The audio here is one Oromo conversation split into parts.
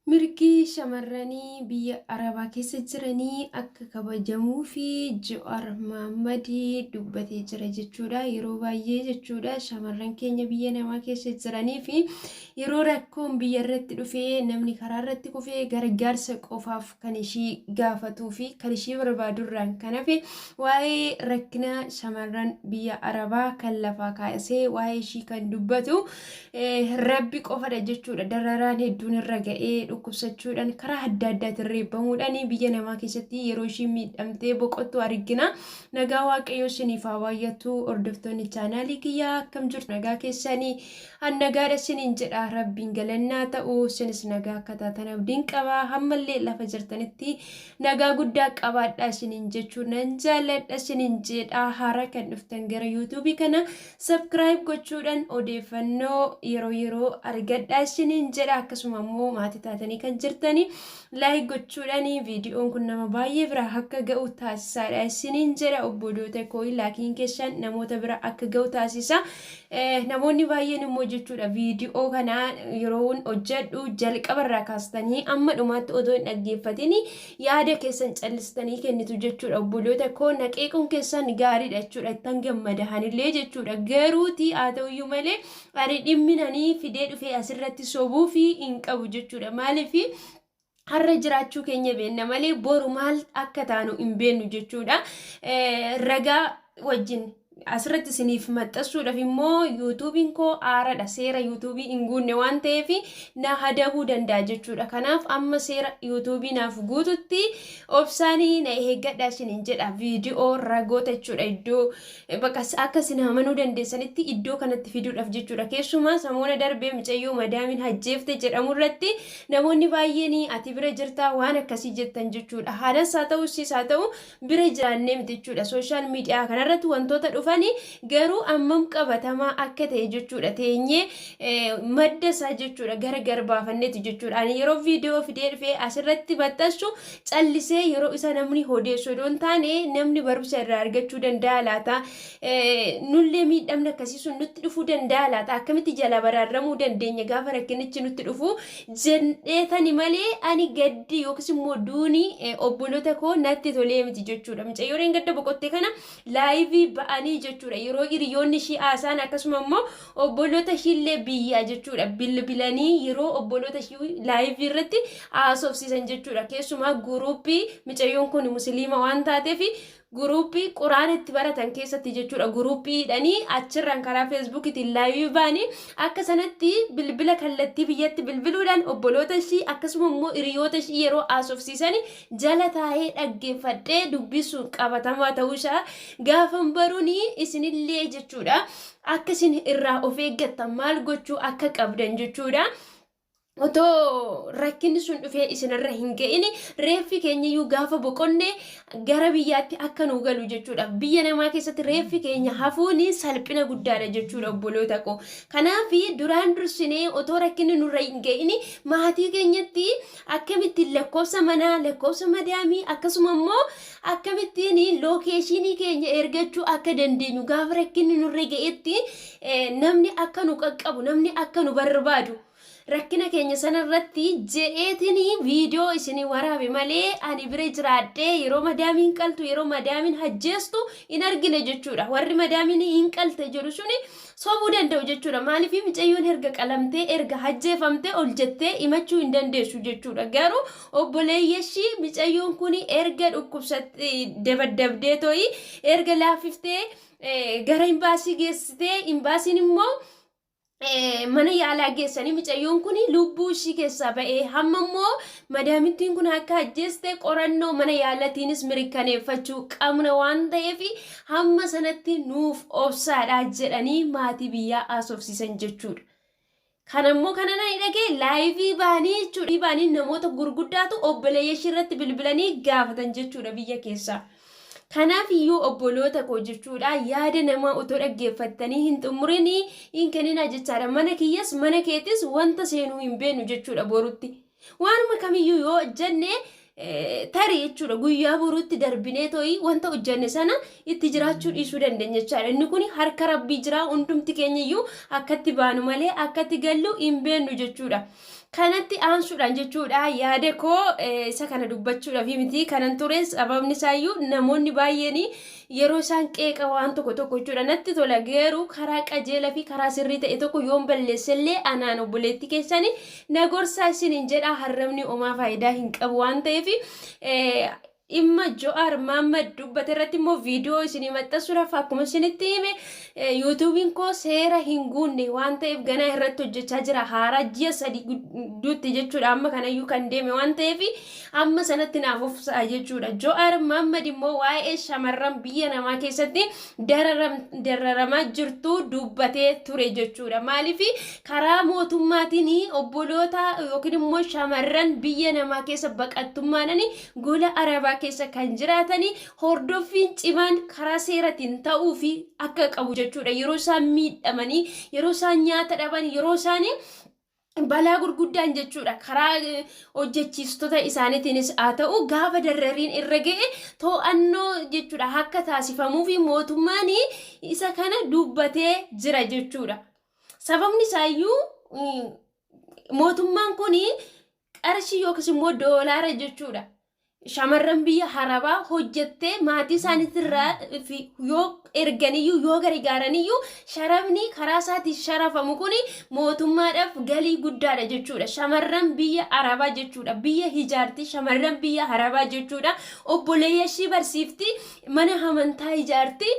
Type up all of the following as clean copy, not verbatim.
Mirgi shamarranii biyya Arabaa keessa jiranii akka kabajamuufi Jawaar Mahaammad dubbatee jira jechuudha. Yeroo baay'ee jechuudha shamarran keenya biyya namaa keessa jiranii fi yeroo rakkoon biyya irratti dhufee namni karaa irratti kufee gargaarsa qofaaf kan ishii gaafatuu fi kan ishii barbaadurraan kan hafe waa'ee rakkina shamarran biyya Arabaa kan lafaa kaasee waa'ee ishii kan dubbatu Rabbi qofadha jechuudha. Dararaan hedduun irra ga'ee dhukkubsachuudhaan karaa adda addaatiin reebbamuudhaan biyya namaa keessatti yeroo ishiin miidhamtee boqottu argina. Nagaa Waaqayyoo isiniif haa baay'atu. Hordoftoonni chaanaalii kiyyaa akkam jirtu? Nagaa keessanii an nagaadha isiniin jedha. Rabbiin galannaa ta'u isinis nagaa akka taatan abdiin qaba. Ammallee lafa jirtanitti nagaa guddaa qabaadha isiniin jechuu nan jaalladha isiniin jedha. Haaraa kan dhuftan gara yuutuubii kana Subscribe gochuudhaan odeeffannoo yeroo yeroo argadhaa isiniin jedha. Akkasuma immoo maatii taatanii kan jirtani like gochuudhaan viidiyoon kun nama baay'ee bira akka ga'u taasisaadha isiniin jedha. Obboloota koo laakiin keessan namoota bira akka ga'u taasisa. Namoonni baay'een immoo jechuudha viidiyoo kana yeroo hojjedhu jalqaba irraa kaastanii amma dhumaatti otoo hin dhaggeeffatin yaada keessan callistanii kennitu jechuudha. Obboloota koo na qeequun keessan gaariidha jechuudha. Ittan gammada hanillee jechuudha. Garuuti haa ta'uyyuu malee ani dhimminanii fidee dhufee asirratti sobuu fi hin qabu jechuudha. Maaliif har'a jiraachuu keenya beenna malee boru maal akka taanu hin beennu jechuudha. Ragaa wajjin asirratti isiniif maxxansuudhaaf immoo yuutuubiin koo haaradha seera yuutuubii hin guunne waan ta'eef na hadabuu danda'a jechuudha. Kanaaf amma seera yuutuubii naaf guututti obsaanii na eeggadha isiniin jedha. Viidiyoo ragoota jechuudha iddoo bakka akka isin amanuu dandeessanitti iddoo kanatti fiduudhaaf jechuudha. Keessumaa samoona darbee mucayyoo madaamiin hajjeefte jedhamu irratti namoonni baay'een ati bira jirtaa waan akkasii jettan jechuudha. Haalas haa ta'u siis haa ta'u bira jiraannee miti jechuudha. Sooshaal miidiyaa kanarratti wantoota dhufani garuu ammam qabatamaa akka ta'e jechuudha. Teenyee madda isaa jechuudha gara gar baafanneeti jechuudha. Ani yeroo viidiyoo fidee dhufee asirratti maxxansu callisee yeroo isa namni odeessu odoo hin taane namni barumsa irraa argachuu danda'a laata? Nullee miidhamni akkasii sun nutti dhufuu danda'a laata? Akkamitti jalaa baraarramuu dandeenya gaafa rakkinichi nutti dhufu? Jedheetani malee ani gaddi yookiis immoo duuni obboloota koo natti tolee miti jechuudha. Mucayyoon gadda boqotte kana laayivii ba'anii jechuudha. Yeroo hiriyoonni ishii haasa'an akkasuma immoo obboloota ishiillee biyyaa jechuudha. Bilbilanii yeroo obboloota ishii laayivii irratti haasofsiisan jechuudha. Keessumaa guruuppii mucayyoon kun musliima waan taateef Guruuppii quraana itti baratan keessatti jechuudha. Guruuppii hidhanii achirraan karaa feesbuukiitiin laayivii ba'anii akka sanatti bilbila kallattii biyyatti bilbiluudhaan obboloota ishii akkasuma immoo hiriyoota ishii yeroo haasofsiisani jala taa'ee dhaggeeffadhee dubbisuun qabatamaa ta'uu isaa gaafan baruun isinillee jechuudha. Akka isin irraa of eeggattan maal gochuu akka qabdan jechuudha. Otoo rakkinni sun dhufee isinirra hin ga'in reeffi keenya iyyuu gaafa boqonne gara biyyaatti akka nu galu jechuudha. Biyya namaa keessatti reeffi keenya hafuun salphina guddaadha jechuudha obboloota koo. Kanaaf duraan dursinee otoo rakkinni nurra hin ga'in maatii keenyatti akkamittiin lakkoofsa manaa, lakkoofsa madaamii akkasuma immoo akkamittiin lookeeshinii keenya ergachuu akka dandeenyu gaafa rakkinni nurra ga'etti namni akka nu qaqqabu, namni akka nu barbaadu rakkina keenya sana irratti jedheetiin viidiyoo isinii waraabe malee ani bira jiraadhee yeroo madaamiin qaltu yeroo madaamiin hajjeestu hin argine jechuudha. Warri madaamiin hin qalte jedhu suni sobuu danda'u jechuudha. Maaliif micayyoon erga qalamtee erga hajjeefamtee ol jettee himachuu hin dandeessu jechuudha. Garuu obboleeyyashii micayyoon kun erga dhukkubsattee dabaddabdee to'i erga laaffiftee gara imbaasii geessitee imbaasiin immoo mana yaalaa geessanii micayyoon kun lubbuu ishii keessaa ba'ee hamma immoo madaamittiin kun akka ajjeeste qorannoo mana yaalatiinis mirkaneeffachuu qabna waan ta'eef hamma sanatti nuuf obsaadha jedhanii maatii biyyaa haasofsiisan jechuudha. Kana immoo kana nan dhagee laayivii ba'anii jechuudha. Ba'anii namoota gurguddaatu obboleeyya ishii irratti bilbilanii gaafatan jechuudha biyya keessaa. Kanaaf iyyuu obboloota koo jechuudha yaada namaa otoo dhaggeeffattanii hin xumurin hin kenninaa jechaadha. Mana kiyyas mana keetis wanta seenuu hin beeknu jechuudha borutti. Waanuma kamiyyuu yoo hojjenne tarii jechuudha guyyaa boruutti darbinee to'ii wanta hojjenne sana itti jiraachuu dhiisuu dandeenya jechaadha. Inni kun harka rabbii jira hundumti keenya iyyuu akkatti baanu malee akkatti gallu hin beeknu jechuudha. Kanatti aansuudhaan jechuudha yaada koo isa kana dubbachuudhaaf miti kanan ture. Sababni isaayyuu namoonni baay'een yeroo isaan qeeqa waan tokko tokko jechuudha natti tola, garuu karaa qajeelaa fi karaa sirrii ta'e tokko yoon balleessellee anaan obboleettii keessanii na gorsaa isiniin jedha. Harrabni homaa faayidaa hin qabu waan ta'eef, dhimma Jo'aar Maammad dubbate irratti immoo viidiyoo isinii maxxansuudhaaf akkuma isinitti hime, YouTubeiin koo seera hin guunne waan ta'eef ganaa irratti hojjechaa jira. Haaraa ji'a 3 gidduutti jechuudha amma kanayyuu kan deeme waan ta'eef, amma sanatti naaf obsaa jechuudha. Jo'aar Maammad immoo waa'ee shamarran biyya namaa keessatti dararamaa jirtu dubbatee ture jechuudha. Maaliif? Karaa mootummaatiin obboloota yookiin immoo shamarran biyya namaa keessa baqattummaadhaan gola arabaa keessa kan jiraatanii hordoffiin cimaan karaa seeratiin ta'uu fi akka qabu jechuudha. Yeroo isaan miidhamanii, yeroo isaan nyaata dhaban, yeroo isaan balaa gurguddaan jechuudha karaa hojjechiistota isaaniitiinis haa ta'u gaafa darariin irra ga'e, to'annoo jechuudha akka taasifamuu fi mootummaan isa kana dubbatee jira jechuudha. Sababni isaayyuu mootummaan kun qarshii yookiis immoo doolaara jechuudha. Shamarran biyya harabaa hojjettee maatii isaaniitirraa yoo erganiyyuu, yoo gargaaraniyyuu, sharafni karaa isaatiin sharafamu kun mootummaadhaaf galii guddaadha jechuudha. Shamarran biyya arabaa jechuudha. Biyya ijaarti shamarran biyya arabaa jechuudha. Obboleeyya ishii barsiifti, mana amantaa ijaarti,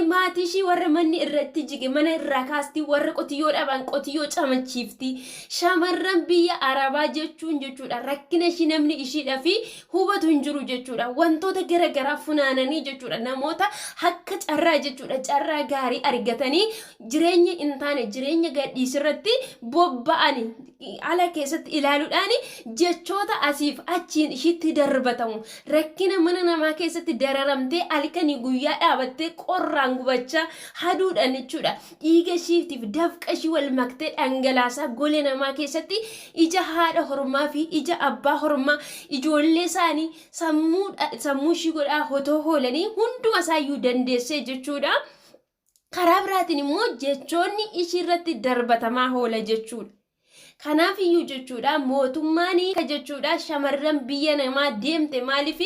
maatii ishii warra manni irratti jige mana irraa kaasti, warra qotiyyoo dhaban qotiyyoo camachiifti. Shamarran biyya arabaa jechuun jechuudha rakkina ishii namni ishiidhaa fi hubatu hin jiru jechuudha. Wantoota gara garaa funaananii jechuudha namoota akka carraa jechuudha carraa gaarii argatanii jireenya hin taane, jireenya gadhiisirratti bobba'anii ala keessatti ilaaluudhaan jechoota asiif achiin ishiitti darbatamu, rakkina mana namaa keessatti dararamtee halkanii guyyaa dhaabattee qorraan gubachaa, haduudhaan jechuudha dhiiga ishiitiif dafqa ishii wal maktee dhangalaasaa golee namaa keessatti ija haadha hormaa fi ija abbaa hormaa ijoollee isaanii sammuu ishii godhaa otoo oolanii hunduma isaayyuu dandeessee jechuudha. Karaa biraatiin immoo jechoonni ishii irratti darbatamaa oola jechuudha. Kanaaf iyyuu jechuudha mootummaan jechuudha shamarran biyya namaa deemte, maaliif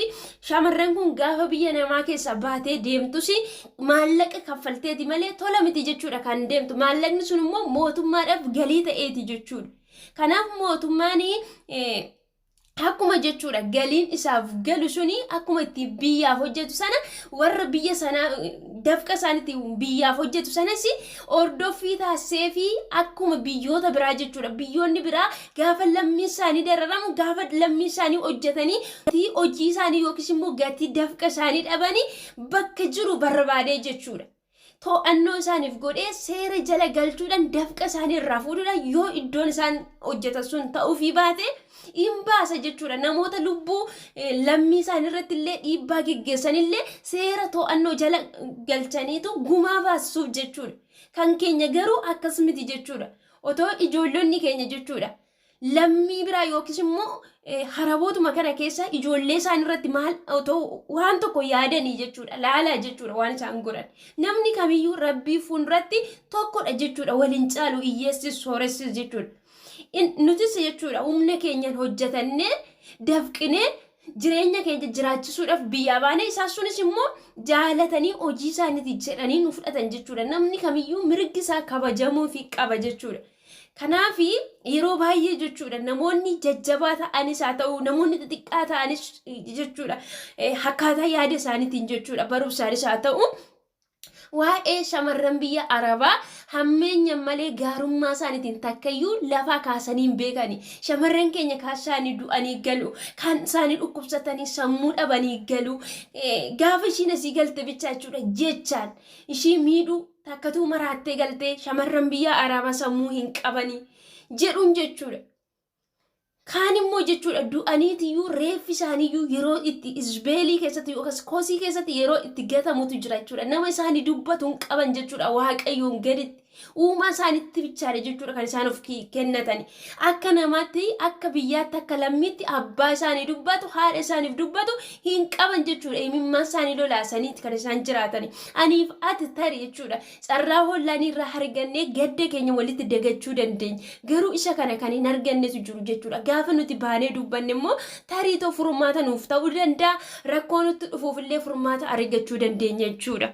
shamarran kun gaafa biyya namaa keessa baatee deemtus maallaqa kaffalteeti malee tola miti jechuudha kan deemtu. Maallaqni sun immoo mootummaadhaaf galii ta'eeti jechuudha. Kanaaf mootummaan akkuma jechuudha galiin isaaf galu suni akkuma itti biyyaaf hojjetu sana, warra biyya sanaa dafqa isaaniitti biyyaaf hojjetu sanas hordoffii taasisee fi akkuma biyyoota biraa jechuudha, biyyoonni biraa gaafa lammii isaanii dararamu, gaafa lammii isaanii hojjetanii hojii isaanii yookiis immoo gatii dafqa isaanii dhabanii bakka jiru barbaadee jechuudha, to'annoo isaaniif godhee seera jala galchuudhaan dafqa isaanii irraa fuudhuudhaan yoo iddoon isaan hojjetan sun ta'uufii baate hin baasa jechuudha. Namoota lubbuu lammii isaanii irratti illee dhiibbaa geggeessan illee seera to'annoo jala galchaniitu gumaa baasisuuf jechuudha. Kan keenya garuu akkas miti jechuudha. Otoo ijoollonni keenya jechuudha, lammii biraa yookiis immoo harabootuma kana keessa ijoollee isaan irratti maal otoo waan tokko yaadanii jechuudha, laalaa jechuudha waan isaan godhan. Namni kamiyyuu rabbii fuulduratti tokkodha jechuudha, waliin caalu hiyyeessis sooressis jechuudha. Nutis jechuudha humna keenyaan hojjetannee dafqinee jireenya keenya jiraachisuudhaaf biyyaa baanee, isaan sunis immoo jaalatanii hojii isaaniiti jedhanii nu fudhatan jechuudha. Namni kamiyyuu mirgi isaa kabajamuu fi qaba jechuudha. Kanaaf yeroo baay'ee jechuudha namoonni jajjabaa ta'anis haa ta'u, namoonni xixiqqaa ta'anis jechuudha, akkaataa yaada isaaniitiin jechuudha barumsaanis haa ta'u, waa'ee shamarran biyya arabaa hammeenya malee gaarummaa isaaniitiin takkayyuu lafaa kaasanii hin beekani. Shamarran keenya kaan isaanii du'anii galu, kaan isaanii dhukkubsatanii sammuu dhabanii galu. Gaafa ishiin asii galte bichaa jechuudha jechaan ishii miidhuu, takkatuu maraattee galtee, shamarran biyya arabaa sammuu hin qabanii jedhuun jechuudha. Kaan immoo jechuudha du'aniitiyyuu reeffi isaaniiyyuu yeroo itti isbeelii keessatti yookaas kosii keessatti yeroo itti gatamutu jira jechuudha. Nama isaanii dubbatu hin qaban jechuudha waaqayyoon gaditti. Uumaa isaaniitti bichaadha jechuudha kan isaan of kennatani. Akka namaatti, akka biyyaatti, akka lammiitti abbaa isaanii dubbatu, haadha isaaniif dubbatu hin qaban jechuudha. Imimmaan isaanii lolaasaniiti kan isaan jiraatani. Aniif ati tari jechuudha. Carraa hollaanii irraa argannee gadda keenya walitti dagachuu dandeenya. Garuu isa kana kan hin argannetu jiru jechuudha. Gaafa nuti baanee dubbanne immoo tarii too furmaata nuuf ta'uu danda'a. Rakkoo nutti dhufuuf illee furmaata argachuu dandeenya jechuudha.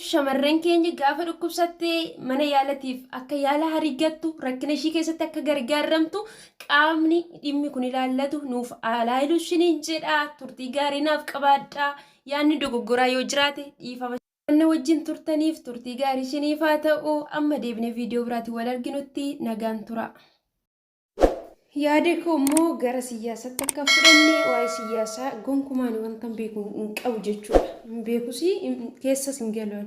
Shamarran keenya gaafa dhukkubsatte mana yaalatiif akka yaala arigattu, rakkina ishii keessatti akka gargaaramtu qaamni dhimmi kun ilaallatu nuuf alaayilu isiniin jedha. Turtii gaarii naaf qabaadhaa. Yaadni dogoggoraa yoo jiraate dhiifama. Wanna wajjin turtaniif turtii gaarii isiniif haa ta'u. Amma deebinee viidiyoo biraatiin wal arginutti nagaan tura. Yaada koo immoo gara siyaasaatti akka fudhanne waa'ee siyaasaa gonkumaan wanta beeku hin qabu jechuudha. Hin beekus keessas hin galu.